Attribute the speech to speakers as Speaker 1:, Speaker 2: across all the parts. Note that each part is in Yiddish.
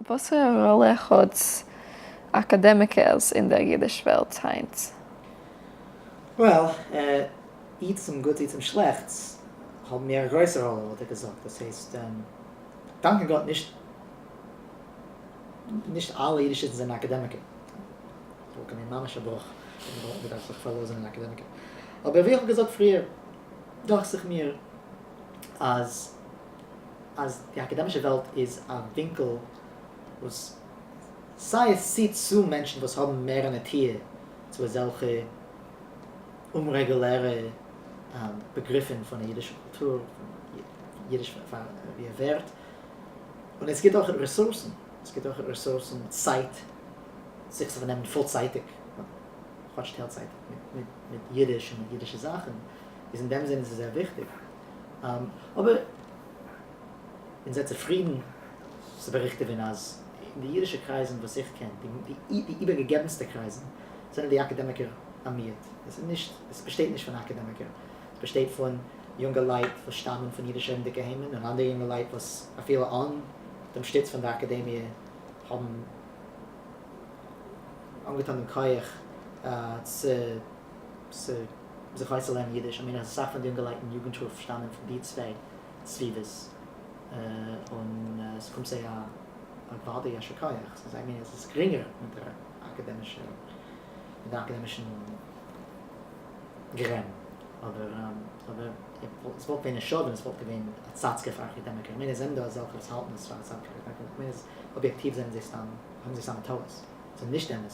Speaker 1: וואסערע ראלע האט אקאדעמיקערס אין דער אידיש וועלט היינט?
Speaker 2: Well, אי צום גוטס אי צום שלעכטס האבן מיר א גרויסע ראלע וואלט איך געזאגט, דאס הייסט, דאנקען גאט נישט נישט אלע אידישיסטן זענען אקאדעמיקער, וואלט געווען ממש א בראך ווען מיר וואלטן געדארפט זיך פארלאזן אין אקאדעמיקער, אבער ווי איך האב געזאגט פריער דאכט זיך מיר אז אז די אקאדעמישע וועלט איז א ווינקל וואס סיי עס ציט צו מענטשן וואס האבן מער א נטיה צו אזעלכע אומרעגולערע באגריפן פון א אידישע קולטור, פון אידיש ווי א ווערט, און עס גיבט אויך רעסורסן, עס גיבט אויך רעסורסן, צייט, זיך צו פארנעמען פולצייטיג, כאטש טיילצייטיג, מיט אידיש און מיט אידישע זאכן, איז אין דעם זין איז עס זייער וויכטיג. אבער בין זייער צופרידן צו באריכטעווען אז אין די אידישע קרייזן וואס איך קען, די איבערגעגעבנסטע קרייזן, זענען די אקאדעמיקער א מיעוט. עס איז נישט, עס באשטייט נישט פון אקאדעמיקער. עס באשטייט פון יונגעלייט וואס שטאמען פון אידיש רעדנדיקע היימען און אנדערע יונגעלייט וואס אפילו אן דעם שטיץ פון דער אקאדעמיע האבן אנגעטאן דעם כח צו צו זיך אויסצולערנען אידיש. איך מיין אז אסאך פון די יונגעלייט אין יוגנטרוף שטאמען פון די צוויי סביבות און עס קומט זיי א געוואלדיגע יישר כח. ס'איז I mean עס איז גרינגער מיט דער אקאדעמישער מיט דעם אקאדעמישן גרעם אבער אבער עס וואלט געווען א שאד ווען עס וואלט געווען א צאצקע פאר אקאדעמיקער. איך מיין עס זענען דא אזעלכע וואס האלטן עס פאר א צאצקע פאר אקאדעמיקער. איך מיין אז אביעקטיוו זענען זיי סתם האבן זיי סתם א טעות. ס'איז נישט אמת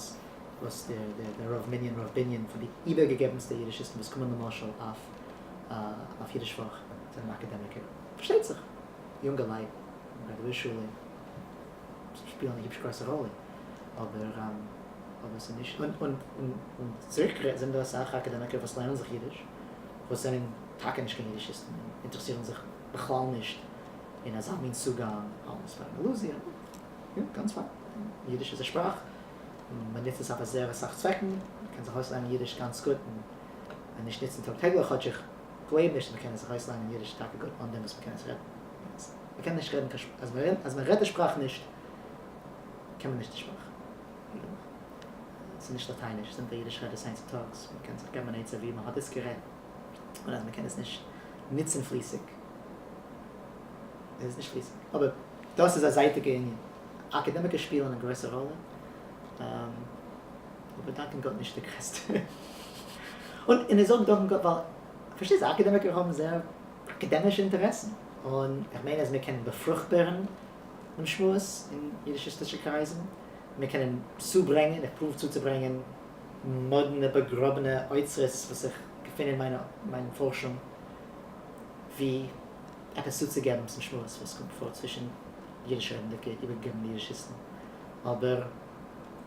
Speaker 2: וואס דער רוב מנין רוב בנין פון די איבערגעגעבנסטע אידישיסטן וואס קומען למשל אויף אויף אידיש וואך זענען אקאדעמיקער. פארשטייט זיך יונגעלייט אין גראדואיר שולע שפילן א היבש גרויסע ראלע אבער אבער ס'איז נישט און און און צוריק גערעדט זענען דא אסאך אקאדעמיקער וואס לערנען זיך אידיש וואס זענען טאקע נישט קיין אידישיסטן און אינטערעסירן זיך בכלל נישט אין אזא מין צוגאנג האלטן עס פאר אן אילוזיע. יא, גאנץ פיין. אידיש איז א שפראך, מען נוצט עס אויף זייער אסאך צוועקן, מען קען זיך אויסלערנען אידיש גאנץ גוט און נישט נוצן טאג טעגליך, כאטש איך גלייב נישט אז מען קען זיך אויסלערנען אידיש טאקע גוט אן דעם וואס מען קען עס רעדן. מען קען נישט רעדן קיין שפראך, אז מען רעדט די שפראך נישט, קען מען נישט די שפראך. ס'איז נישט לאטייניש, זינט דער אידיש רעדט עס היינט צוטאגס, מען קען זיך געבן אן עצה ווי מען האט עס גערעדט, און אז מען קען עס נישט נוצן פליסיג, איז עס נישט פליסיג. אבער דאס איז א זייטיגע ענין. אקאדעמיקער שפילן א גרויסע ראלע, אבער דאנקען גאט נישט די גרעסטע. און איך זאג דאנקען גאט ווייל, פארשטייט זיך, אקאדעמיקער האבן זייער אקאדעמישע אינטערעסן, און איך מיין אז מיר קענען באפרוכפערן דעם שמועס אין אידישיסטישע קרייזן, מיר קענען צוברענגען, איך פרואוו צוצוברענגען מאדנע באגראבענע אוצרות וואס איך געפין אין מיין פארשונג, ווי עפעס צוצוגעבן צום שמועס וואס קומט פאר צווישן אידיש רעדנדיגע איבערגעגעבענע אידישיסטן, אבער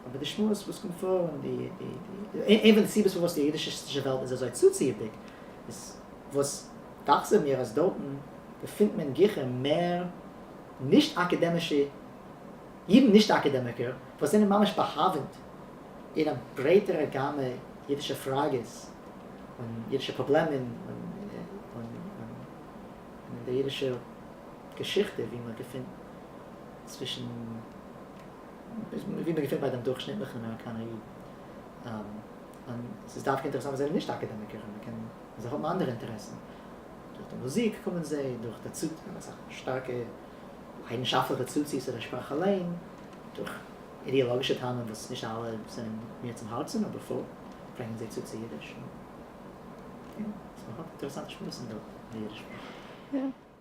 Speaker 2: אבער די שמועס וואס קומט פאר און די די די איין פון די סיבות פארוואס די אידישיסטישע וועלט איז אזוי צוציעוודיג איז וואס דאכט זיך מיר אז דארטן געפינט מען גיכער מער נישט אקאדעמישע אידן נישט אקאדעמיקער וואס זענען ממש באהאווענט אין א ברייטערע גאמע אידישע פראגעס און אידישע פראבלעמען און אין דער אידישער געשיכטע ווי מען געפינט צווישן ווי מען געפינט ביי דעם דורכשניטליכן אמעריקאנער איד. און ס'איז דווקא אינטערעסאנט וואס זיי זענען נישט אקאדעמיקער און מען קען זיי האבן אנדערע אינטערעסן. דורך די מוזיק קומען זיי, דורך די צו אסאך שטארקע ליידנשאפטליכע צוצי צו דער שפראך אליין, דורך אידעאלאגישע טעמים וואס נישט אלע זענען מיר צום הארצן אבער פארט ברענגען זיי צו צו אידיש. און יא, ס'מאכט אינטערעסאנטע שמועסן דארט אין די אידיש שפראך.
Speaker 1: יא.